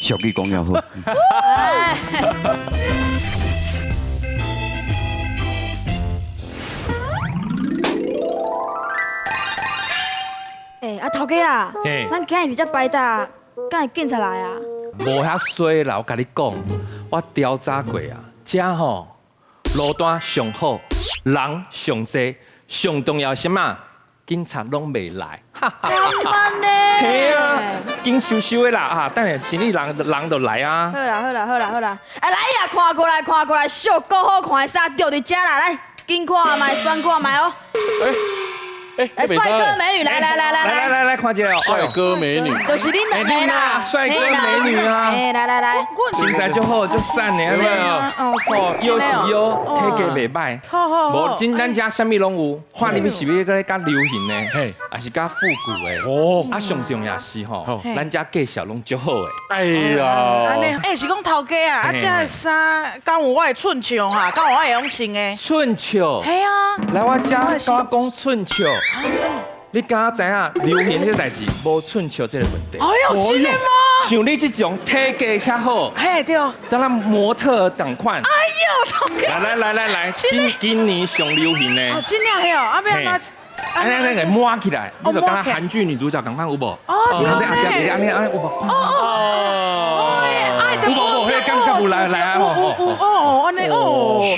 俗語講了好。欸，啊頭家啊，咱今日佇遮擺搭，敢會警察來啊？無遐衰啦，我共你講，我調查過啊，遮吼路單上好，人上濟，上重要是啥物？警察攏袂來。敢按呢？嘿啊，緊收收的啦啊，等下生理人人就來啊。好啦好啦好啦好啦，哎來啊，看過來看過來，俗閣好看的衫著佇遮啦，來，緊看覓，選看覓囉。哎，來，帥哥美女，來來來來來來來看一下哦，帥哥美女，就是恁兩個啦，帥哥美女啊，哎，來來來，身材足好，足瘦的，有沒有？哦，腰是腰，體格袂歹，無真咱遮啥物攏有，看你們是欲閣咧較流行的，嘿，還是較復古的？哦，啊，上重要是吼，咱遮介紹攏足好的。哎呀，按呢，欸，是講頭家啊，啊，這个衫敢有我的寸尺哈？敢有我會用穿的？寸尺？嘿啊，來我遮佮我講寸尺。你敢知影流行這代誌無寸尺這个問題？哎呦，真的嗎？像你這種體格遐好，嘿對，當咱模特仝款。哎呦，頭家！來來來來來，今年上流行的。哦，真的嘿哦，啊欲按怎？按呢按呢抹起來，你就敢若韓劇女主角仝款有無？哦，對咧。按呢按呢有無？哦，有無？彼個感覺有來來啊！有有哦，按呢哦。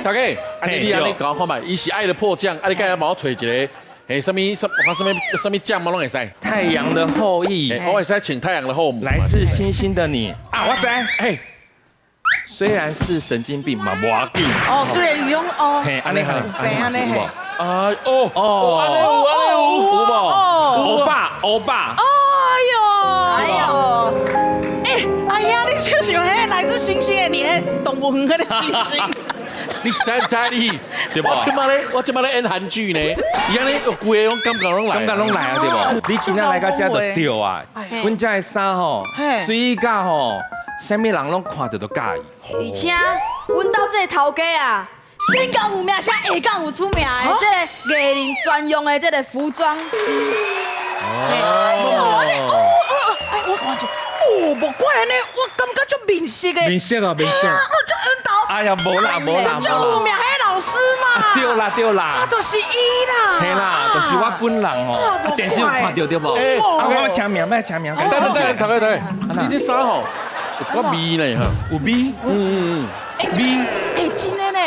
大家，按呢你按呢共我看覓，伊是愛的迫降，啊你敢會幫我揣一个？哎，啥物啥，我看啥物啥物醬嘛攏會使。太陽的後裔，我會使請太陽的後母。來自星星的你啊，我知。哎，雖然是神經病嘛，無要緊。哦，雖然是講哦，嘿，按呢按呢，有無？啊哦哦，按呢有按呢有，有無？歐巴歐巴。哎呦哎呦，哎，哎呀，你就像彼來自星星的你，彼動物園彼个星星。你是在在你，我這擺咧，我這擺咧演韓劇呢，伊按呢，規个攏感覺攏來，感覺攏來啊，對無？你今仔來到遮就對啊，阮遮的衫吼，媠甲吼，啥物人攏看著都佮意。而且，阮兜這个頭家啊，頂講有名，下講有出名的，這個藝人專用的這個服裝師。哎呦，哦哦，哎，我看著，哦，無怪按呢，我感覺足面熟的。面熟啊，面熟。哦，足緣投。哎呀，無啦無啦，足有名彼老師嘛。對啦對啦。啊，就是伊啦。嘿啦，就是我本人哦。電視有看著對無？啊，我簽名，欲簽名。等等等，頭家頭家，你這衫吼有一寡味呢哈？有味？嗯嗯嗯。味。欸，真的呢。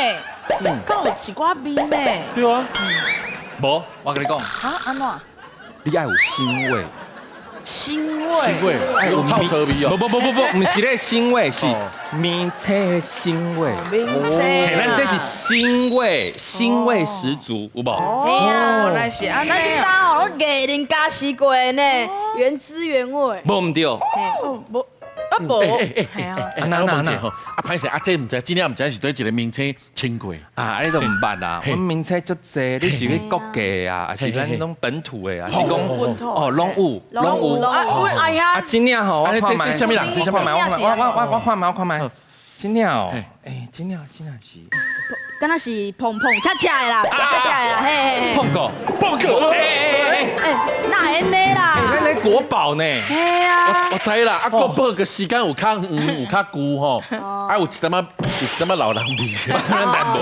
敢有一寡味呢？對啊。無，我共你講。啊，按怎？你愛有腥味。腥味，腥味，有臭臭味哦。不不不不不，毋是咧腥味，是名车的腥味。名车，咱這是腥味，腥味十足，有無？哦，原來是按呢。咱這衫哦，攏藝人加持過的呢，原汁原味。無毋對。哦，無。啊無，欸欸欸，啊那那吼，啊歹勢，啊這毋知，真正毋知是佗一个名星穿過。啊，你都毋捌啊？阮名星足濟，你是去國際啊，還是咱攏本土的啊？是講哦，攏有，攏有。啊，阮哎呀，啊真正吼，我看覓，這啥物人？這啥物人？我看覓，我看覓，真正哦，欸，真正真正是。敢若是碰碰恰恰的啦，恰恰的啦，嘿嘿嘿。碰過，碰過，欸欸欸欸，哪會按呢啦？咱咧國寶呢？嘿啊！我知啦，啊國寶个時間有較遠，有較久吼，啊有一點仔，有一點仔老人味。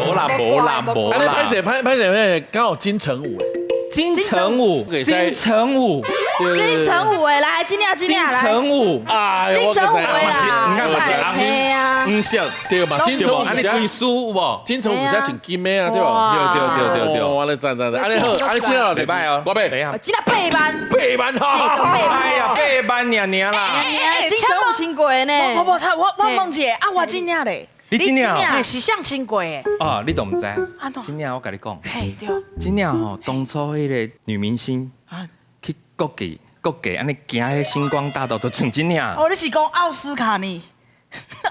無啦無啦無啦。啊你歹勢歹歹勢，彼个敢有金城武？金城武，金城武，金城武的來，真正真正來。金城武，金城武的啦，你看嘛是嘿啊，毋是，對嘛，金城武按呢規輸有無？金城武是穿金的啊，對無？對對對對對。按呢讚讚讚，按呢好，按呢真正袂歹哦，我買，真正八萬，八萬哈，哎呀，八萬爾爾啦。金城武穿過的呢？無無他，我我問一下，啊我真正咧。你真正嘿，是啥穿過的？哦，你都毋知。真正我共你講。嘿，對。真正吼，當初彼个女明星去國際國際按呢行彼星光大道，都穿這領。哦，你是講奧斯卡呢？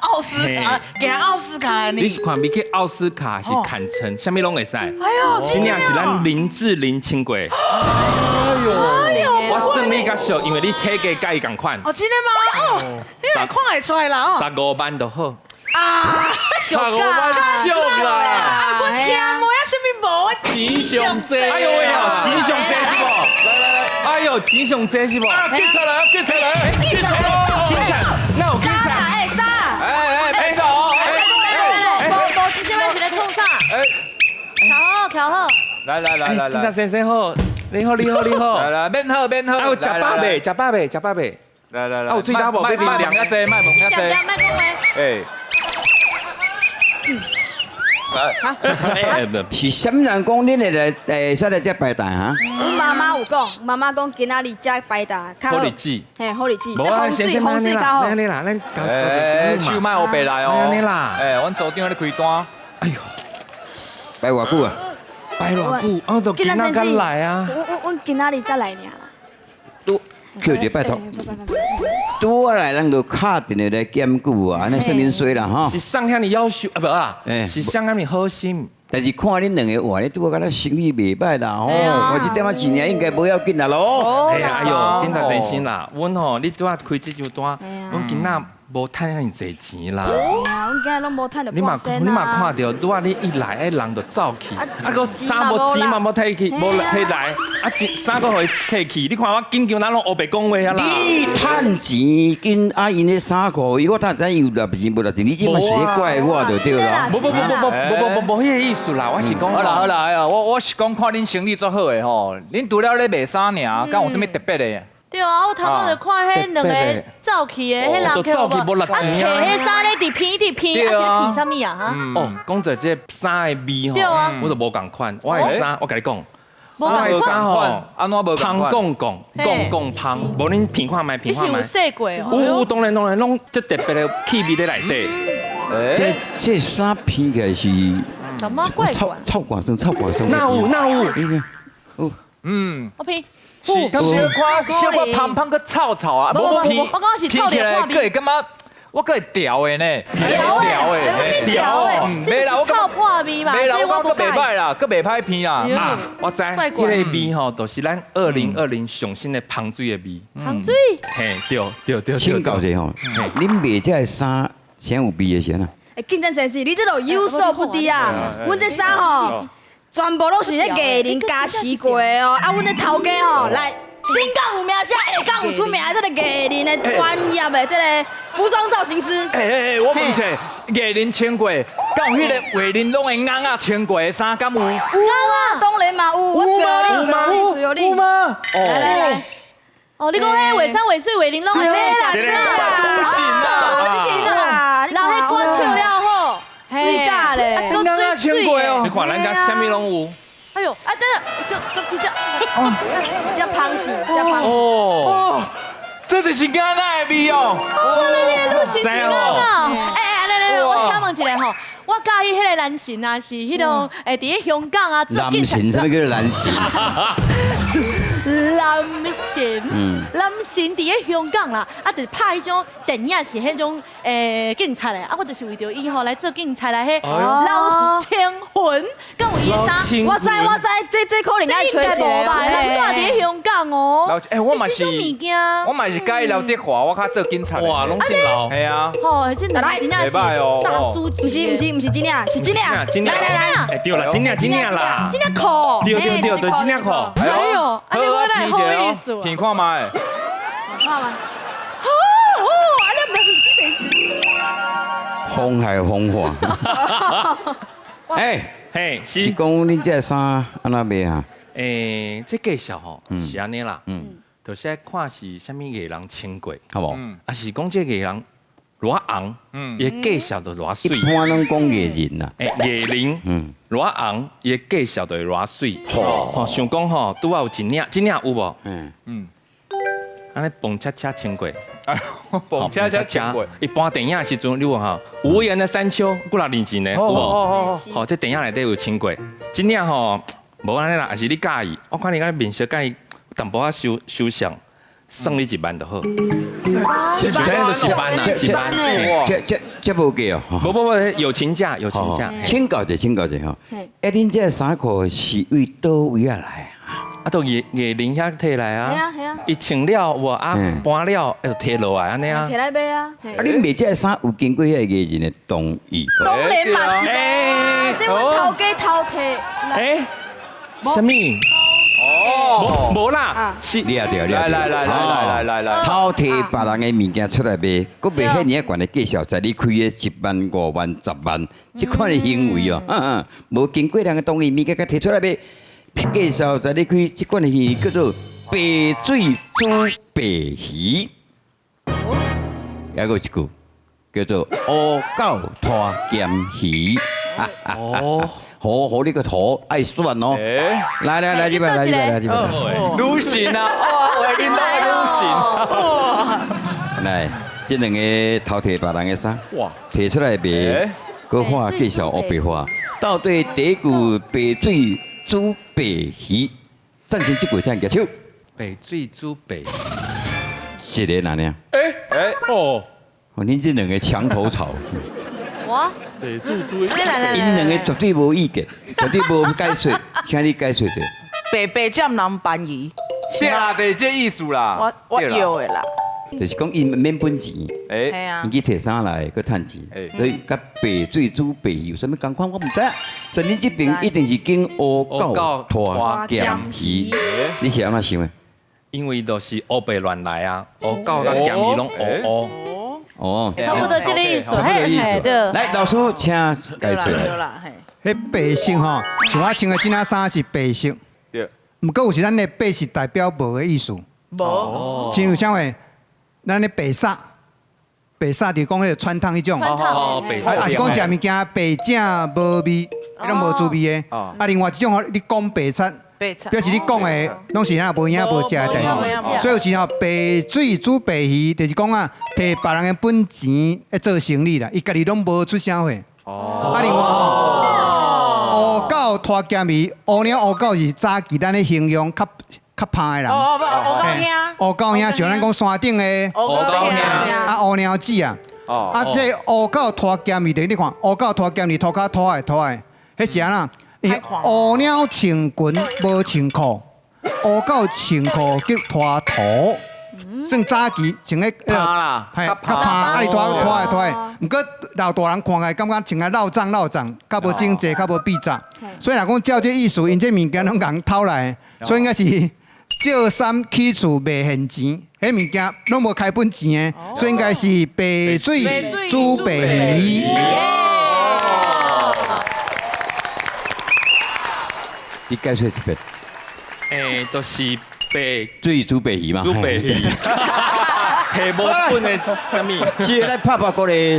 奧斯卡，行奧斯卡呢？你是看伊去奧斯卡是坎城，啥物攏會使。哎呦，真正是咱林志玲穿過。哎呦，我算你較俗，因為你體格佮伊仝款。哦，真的嗎？哦，你來看會出來啦哦。15萬就好。啊，十五萬俗啦！啊，我聽無啊，啥物無啊？錢上濟，哎呦喂呀，錢上濟是無？來來來，哎呦，錢上濟是無？啊，警察來，警察來，警察，警察，來來來來警察來，先生好，你好你好你好。來來，免好免好。啊有食飽未？食飽未？食飽未？來來來，啊有喙焦無？莫問遐濟，莫問遐濟。莫講話。哎。是啥物人講恁會來會使來遮擺台哈？阮媽媽有講，媽媽講今仔日遮擺台較好好日子，嘿，好日子，無啊，這風水風水較好。按呢啦，咱欸，手莫烏白來哦。按呢啦，欸，阮組長咧開單。哎呦，擺偌久啊？擺偌久？啊，都今仔才來啊。阮今仔日才來爾啦。拄叫一個拜託。拄仔來人就敲電話來檢舉啊，按呢算恁衰啦吼。是啥遐爾夭壽啊？無啊，是啥遐爾好心。但是看恁兩個哇，你拄仔敢若生意袂歹啦吼，我這點仔錢爾應該無要緊啦囉。哎呦，警察先生啦，阮吼你拄仔開這張單，阮囡仔無趁遐爾濟錢啦。啊，阮今日攏無趁著你嘛你嘛看著，拄仔你一來，彼人就走去，啊閣衫無錢嘛無提去，無提來，啊錢衫閣予伊提去，你看我緊張，哪攏烏白講話啊啦。你趁錢緊啊，𪜶的衫褲，伊我哪知伊有落錢無落錢？你這嘛是咧怪我就對啦。無無無無無無無無彼个意思啦，我是講。好啦好啦，哎呀，我是講看恁生意足好的吼，恁除了咧賣衫爾，敢有啥物特別的？對啊，我頭拄就看彼兩個走去的，彼人客無？啊，提彼衫咧，佇鼻佇鼻，啊是咧鼻啥物啊？哈？哦，講著這衫的味吼，我就無仝款。我的衫，我共你講，我的衫吼，按怎無仝款？芳講講，講講芳，無恁鼻看覓，鼻看覓。你是有洗過哦？有，當然當然，攏足特別的氣味佇內底。這衫鼻起來是怎麼怪怪？臭汗酸，臭汗酸。哪有哪有？有。嗯，我鼻。是小可小可芳芳閣臭臭啊，無無無，我講是臭鼻起來，閣會感覺我閣會調的呢，調的，調的，這是臭破味嘛？袂啦，我講閣袂歹啦，閣袂歹鼻啦。啊，我知，彼个味吼，就是咱2020上新的芳水的味。芳水？嘿，對對對。請教一下吼，恁賣這个衫，啥有味的啥啊？欸，警察先生，你這都有所不知啊！阮這衫吼，全部攏是咧藝人加持過的哦。啊，阮這頭家吼，來頂港有名聲，下港有出名的這個藝人的專業的這個服裝造型師。欸欸欸，我問者，藝人穿過，敢有彼個藝人攏會尪仔穿過的衫，敢有？有啊，當然嘛有，我有嗎？有有嗎？來來來，哦，你講彼畫山畫水畫人攏會對啦，對啦，不行啦，不行啦，人彼歌唱了好，水假咧，尪仔穿過哦，你看咱遮啥物攏有。哎呦，啊，等等，就就這，這芳是，這芳。哦，這就是尪仔的味哦。哇，你你是尪仔。哎哎，來來來，我請問一下吼，我佮意彼个男神啊，是彼種會佇咧香港啊做男神，啥物叫做男神？男神，男神佇咧香港啦，啊，就是拍彼種電影是彼種警察的，啊，我就是為著伊吼來做警察來，彼老清魂，敢有伊的衫？我知我知，這可能愛揣一個吧？人住佇咧香港哦。欸，我嘛是，我嘛是佮意劉德華，我較做警察。哇，攏姓劉。係啊。吼，這兩個真正是大師級。毋是毋是毋是真正，是真正。來來來，欸，對啦，真正真正啦。真正酷。對對對，就是真正酷。哎呦，按呢我來好意思鼻看覓？看覓。好哦，按呢毋是這邊。風海風化。欸，嘿，是。是講恁這衫按怎賣啊？欸，這介紹吼是按呢啦，就是愛看是啥物藝人穿過，好無？啊是講這藝人偌紅，伊的介紹就偌媠。一般攏講藝人啦，欸，藝人，偌紅，伊的介紹就會偌媠。吼，想講吼，拄仔有一領，這領有無？按呢蹦恰恰穿過。蹦恰恰穿過。伊搬電影的時陣，你有吼，無言的山丘，幾若年前呢，有無？吼，這電影內底有穿過。這領吼，無按呢啦，抑是你佮意？我看你敢面色佮意淡薄仔收收相，算你一萬就好。這就是一萬啦，一萬。這無價哦。無無無，友情價，友情價。請教者，請教者吼。欸，恁這衫褲是為佗位仔來啊？啊，都藝藝人遐提來啊。係啊係啊。伊穿了無啊，搬了就提落來按呢啊。提來賣啊。啊，恁賣這衫有經過彼個藝人的同意？當然嘛是無，這阮頭家偷提。欸，啥物？哦，無啦，是。你也對，你也對。來來來來來來來，偷提別人的物件出來賣，閣賣遐爾仔懸的價數，在你開的一萬、5萬、10萬，這款的行為哦，無經過人的同意，物件閣提出來賣，介紹在咧開這款的魚叫做白水煮白魚，還閣有一句叫做烏狗拖鹹魚。哦，好好你個頭愛選哦。來來來，這邊來這邊來這邊。女神啊，哇，我恁兜的女神。來，這兩個偷提別人的衫，哇，提出來賣，閣話介紹烏白話，到底第一句白水煮白魚，贊成這句請舉手。白水煮白魚，一个哪呢？哎哎哦，哦，恁這兩個牆頭草。我。白水煮，𪜶兩個絕對無意見，絕對無解說，請你解說者。白白佔人便宜。對啦，就是這意思啦。我要的啦。就是講𪜶免本錢，𪜶去提衫來，閣趁錢，所以佮白水煮白魚有啥物仝款，我毋知影。所以恁這邊一定是揀烏狗拖鹹魚，你是按怎想的？因為都是烏白亂來啊，烏狗佮鹹魚攏烏烏。哦，差不多這個意思，差不多意思。來，老師請解說。彼白色吼，像我穿的這領衫是白色，毋過有時咱的白是代表無的意思。無。親像啥物？咱的白衫，白衫就是講彼个穿燙彼種。哦，白啊，是講食物件白正無味，彼種無滋味的。啊，另外一種吼，你講白賊，表示你講的攏是啥無影無跡的代誌。所以有時吼，白水煮白魚，就是講啊，提別人的本錢咧做生意啦，伊家己攏無出啥貨。哦。啊，另外吼，烏狗拖鹹魚，烏貓烏狗是早期咱咧形容較較歹的人。哦哦，烏狗兄。烏狗兄像咱講山頂的。烏狗兄。啊，烏貓子啊。哦。啊，這烏狗拖鹹魚，你看烏狗拖鹹魚，塗跤拖的拖的，彼是按怎？烏貓穿裙無穿褲，烏狗穿褲叫拖塗。算早期穿彼個，嘿，較歹，啊，伊拖拖的拖的。毋過老大人看起來感覺穿啊落髒落髒，較無整齊，較無比雜。所以若講照這意思，𪜶這物件攏共偷來，所以應該是借衫起厝賣現錢，彼物件攏無開本錢的，所以應該是白水煮白魚。你解釋一遍。欸，就是白水煮白魚嘛。煮白魚。提無本的啥物？是來拍拍鼓咧。